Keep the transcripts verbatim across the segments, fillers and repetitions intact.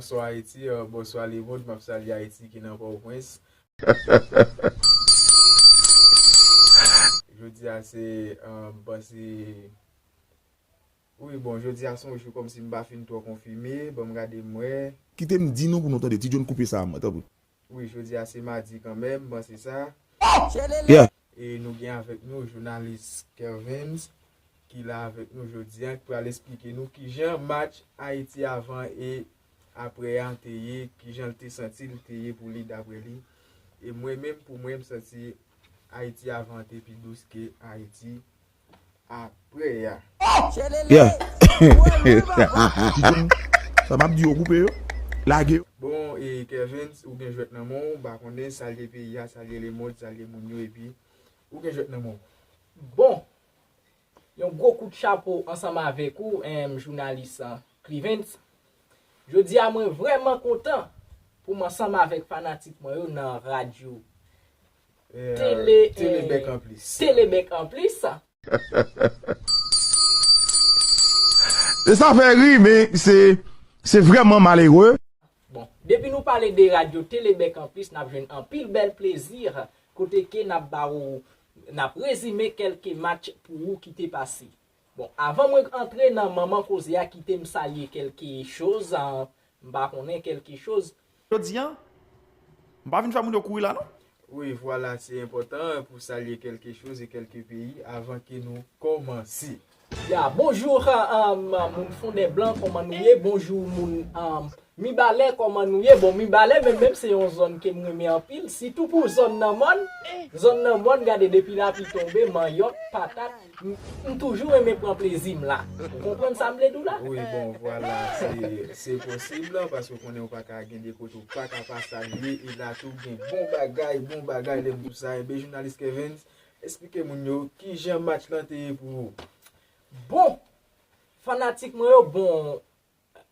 Bonswa Ayiti, euh, bonswa lemonn, m ap salye Ayiti ki nan Pòtoprens. Jodi a se, euh, m panse, wi, bon, jodi a se yon jou kòmsi m pa fin twò konfime, ban m gade m wè. Kite m di nou pou nou tande, Ti John koupe sa a, tanpri. Wi, jodi a se madi kanmenm, m panse sa. Yeah. E nou gen avèk nou jounalis Kervens ki la avèk nou jodi a, ki pral esplike nou kijan match Ayiti avan e apre a te ye, kijan l te santi l te ye pou li daprè li. E mwen menm, pou mwen, m santi Ayiti avan te pi dous ke Ayiti apre a. Yeah. Sa m ap di yo, koupe yo, lage yo. Bon, e Kervens, ou gen jwèt nan men w, m pa konnen, salye peyi a, salye lemonn, salye moun yo, epi ou gen jwèt nan men w. Bon, yon gwo kout chapo ansanm avèk ou, em, jounalis, an, Kervens. Jodi a, mwen vrèman kontan pou m ansanm avèk fanatik mwen yo nan radyo, eh, tele, Tele eh, Bèk Anplis. Tele Bèk Anplis. E sa fè ri, men se, se vrèman malere. Bon, depi nou pale de radyo Tele Bèk Anplis, n ap jwenn anpil bèl plezi, kote ke n ap ba ou, n ap rezime kèlke match pou ou ki te pase. Bon, avan mwen antre nan manman koze a, kite m salye kèlke choz, ah, m pa konnen kèlke choz. Jodi a, m pa vin fè moun yo kouri la, non. Wi, vwala, se enpòtan pou salye kèlke choz e kèlke peyi avan ke nou kòmanse. Ya, bonjou, ah, ah, moun Fondèblan, kòman nou ye? Bonjou, moun, ah, Mibalè, kòman nou ye? Bon, Mibalè menm, menm se yon zòn ke m renmen anpil, sitou pou zòn nan mòn. Zòn nan mòn, gade, depi lapli tonbe, manyòk, patat, m, m toujou renmen pran plezi m la. Ou konprann sa m vle di w la? Wi, bon, vwala, se, se posib la, paske w konnen w pa ka gen de kote w pa ka pa salye, e la tou gen bon bagay, bon bagay, lè m di w sa, enben, jounalis Kervens, esplike moun yo kijan match lan te ye pou ou. Bon, fanatik mwen yo, bon,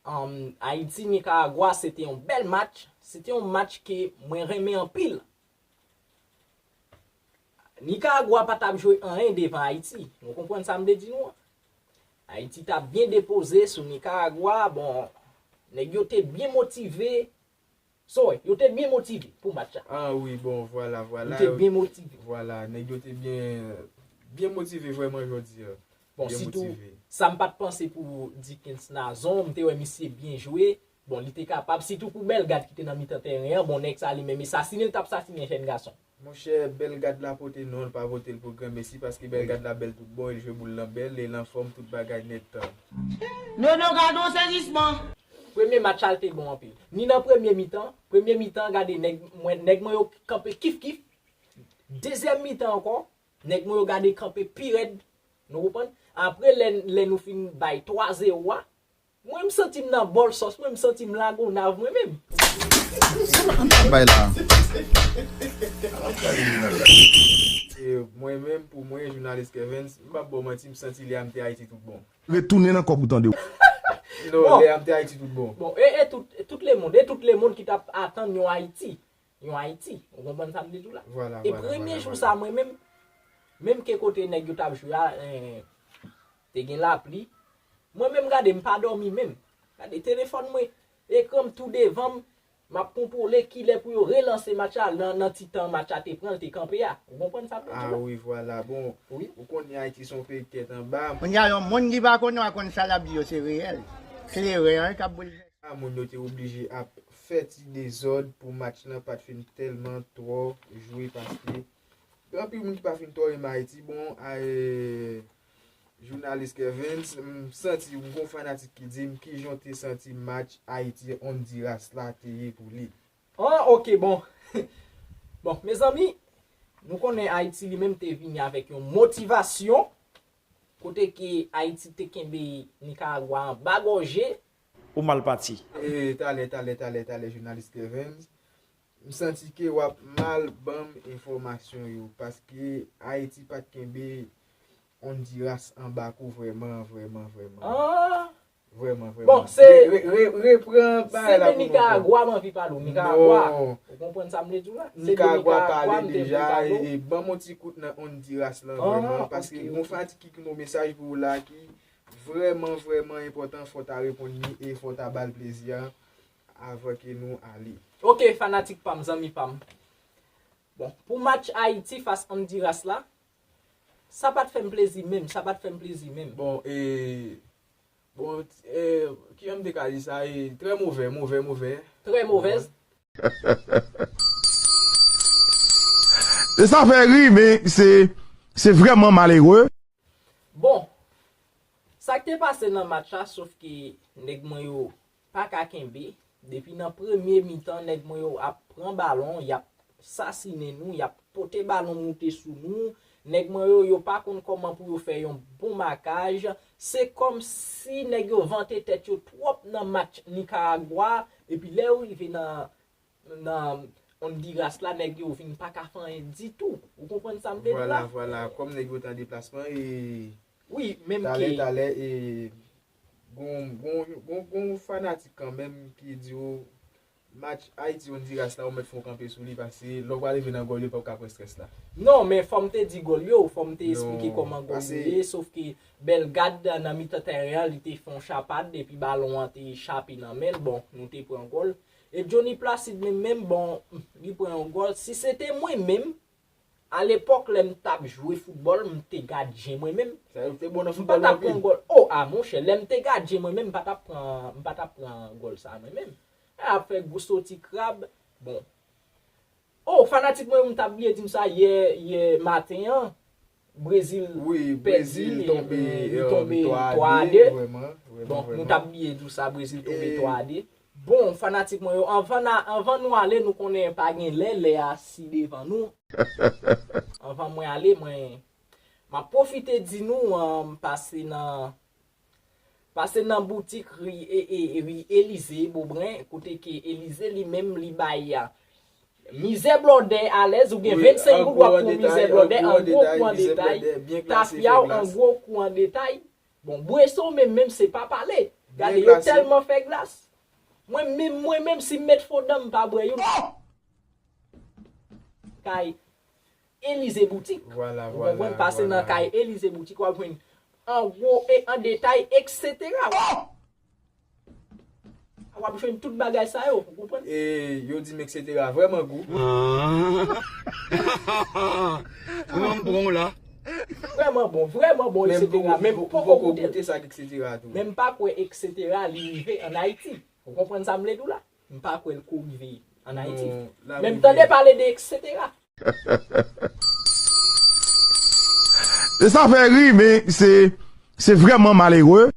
um, Ayiti, Nikaragwa, se te yon bèl match, se te yon match ke mwen renmen anpil. Nikaragwa pa t ap jwe anyen devan Ayiti. Nou konprann sa m vle di nou an? Ayiti t ap byen depoze sou Nikaragwa. Bon, nèg yo te byen motive. So, yo te byen motive pou match la. Ah wi, bon, vwala, vwala. Yo te byen motive. Vwala, nèg yo te byen, byen motive vrèman jodi a. Bon, sitou, sa m pa t panse pou Dickens Nazon, m te wè misye byen jwe. Bon, li te kapab, sitou pou Bèlgad ki te nan mitan tèren an, bon, nèg sa li menm, e sasinen l t ap sasinen jèn gason. Monchè, Bèlgad la pote non, l pa pote l pou granmesi, paske Bèlgad la bèl tout bon, e l jwe boul lan bèl, e l anfòm tout bagay nèt. Nono, gade yon sezisman! Premye match la, l te bon anpil. Ni nan premye mitan, premye mitan, gade nèg mwen, nèg mwen yo kanpe kif kif. Dezyèm mitan ankò, nèg mwen yo gade kanpe pi rèd. Nou konprann? Apre, lè, lè nou fin bay twa zewo a, mwen, m santi m nan bòl sòs, mwen, m santi m Lagonav, mwen menm. Bay la. E mwen menm, pou mwen, jounalis Kervens, m p ap ba w manti, m santi lè a m te Ayiti tout bon. Retounen nan kòb ou tande w. Non, bon. Lè a m te Ayiti tout bon. Bon, e, e tout, e tout lemonn, e tout lemonn ki t ap atann yon Ayiti. Yon Ayiti. Ou konprann sa m vle di w la? Vwala, vwala, vwala. E premye jou sa, mwen menm, menm ke kote nèg yo t ap jwe a, eh, te gen lapli. Mwen menm, gade, m pa dòmi menm. Gade telefòn mwen, ekran m tou devan m, m ap kontwole kilè pou yo relanse match la nan, nan ti tan match la te pran, l te kanpe a. Ou konprann sa m vle di w la? Ah wi, vwala. Bon, wi, ou konnen Ayiti se yon peyi k tèt anba. Kounye a, yon moun ki pa konnen w a konn sa l ap di yo, se reyèl. Kleren an k ap boulvèse. A, moun yo te oblije ap fè ti dezòd pou match lan pa t fin tèlman twò jwe, paske gen anpil moun ki pa fin twò renmen Ayiti. Bon, a, e, jounalis Kervens, m santi m gon fanatik ki di m kijan w te santi match Ayiti Honduras la te ye pou li. Oh, ok, bon. Bon, mezanmi, nou konnen Ayiti li menm te vini avèk yon motivasyon, kote ke Ayiti te kenbe Nikaragwa anba gòje. Ou mal pati. E, talè, talè, talè, talè, jounalis Kervens. M santi ke w ap mal ban m enfòmasyon yo, paske Ayiti pa t kenbe Honduras anba kou vrèman, vrèman, vrèman. Ah! Vrèman, vrèman. Bon, se, re-, re-, re-, repran bagay la pou nou. Se de Nikaragwa m anvi pale w, Nikaragwa. Non. Ou konprann sa m vle di w la? Se de Nikaragwa m te vle pale w. Nikaragwa pale deja, e, e ban m yon ti kout nan Honduras lan, ah, vrèman, paske, ok, gon, ok, fanatik ki kite yon mesaj pou ou la ki vrèman, vrèman enpòtan, fò w ta reponn li e fò w ta ba l plezi a. avan ke nou ale. Ok, fanatik pa m, zanmi pa m. Bon, pou match Ayiti fas Honduras la, sa pa t fè m plezi menm, sa pa t fè m plezi menm. Bon, e. Bon, e, kijan m te ka di sa? E, trè movè, movè, movè. Trè movèz. E sa fè ri, men se se vrèman malere. Bon, sa k te pase nan match la, sof ke nèg mwen yo pa ka kenbe. Depi nan premye mitan, nèg mwen yo ap pran balon, y ap sasinen nou, y ap pote balon moute sou nou. Nèg mwen yo, yo pa konn kòman pou yo fè yon bon makaj. Se kòmsi nèg yo vante tèt yo twòp nan match Nicaragua, epi lè yo rive nan, nan Honduras la, nèg yo vin pa ka fè anyen ditou. Ou konprann sa m vle di la? Vwala, vwala. Kòm nèg yo t an deplasman e Wi, menm talè, ke talè, e gon, gon, gon, gon fanatik kanmenm ki di w match Ayiti Honduras la, ou mèt fè w kanpe sou li, paske lè w pral rive nan gòl yo, pa w ka pran strès la. Non, men fò m te di gòl yo, fò m te eksplike Non, kòman gòl yo pase- ye, sof ke Bellegarde nan mitan tèren an, li te fè yon chapad, epi balon an te chape nan men l, bon, nou te pran gòl. E Johnny Placide menm, menm, bon, li pran yon gòl. Si se te mwen menm, alepòk lè m t ap jwe foutbòl, m te gadyen mwen menm. Sa yo te bon nan M pa foutbòl t ap anpil. pran gòl. Oh, a monchè, lè m te gadyen mwen menm, m pa t ap pran, m pa t ap pran gòl sa mwen menm. E ap fè gwo soti krab. Bon. Oh, fanatik mwen, m t ap bliye di m sa yè, yè maten an. Brezil Wi, pèdi, Brezil tonbe, li e, tonbe twa a twa a de, de. vrèman, vrèman, Bon, nou vrèman. t ap bliye di w sa, Brezil tonbe E- twa a de. Bon, fanatik mwen yo, anvan, na, anvan nou ale, nou konnen pa gen lè, lè a si devan nou. Anvan mwen ale, mwen, m ap pwofite di nou, an, pase nan, pase nan boutik ri, e, e, ri Elize Bobren, kote ke Elize li menm li bay a. Mizè blòdè alèz, ou gen Wi, vennsenk an goud, gwo w ap an pran detay, mizè an blòdè gwo an an gwo detay, kou an mizè detay. blòdè, byen klase, Tafya w fè an glas. Gwo kou an detay. Bon, bwese w menm, menm se pa pale. Gade, Byen yo klase. Tèlman fè glas. Mwen menm, mwen menm, si m met fo dan m pa bwè youn. Kay Elize Boutik. Vwala, Ou vwala, konprann? Pase nan vwala. Kay Elize Boutik, w ap jwenn an gwo e an detay, et cetera. W ap jwenn tout bagay sa yo, ou konprann? E yo di m et cetera vrèman gou. Mwen m pran w la. Vrèman bon, vrèman bon, Men m et cetera. poko- Men m m poko poko goute l. Goute sa k et cetera tou. Men m pa kwè et cetera li rive an Ayiti. Ou konprann sa m vle di w la? M pa kwè l ko rive an Ayiti. Non, la Men m rive. Tande pale de et cetera. E sa fè ri, men se se vrèman malere.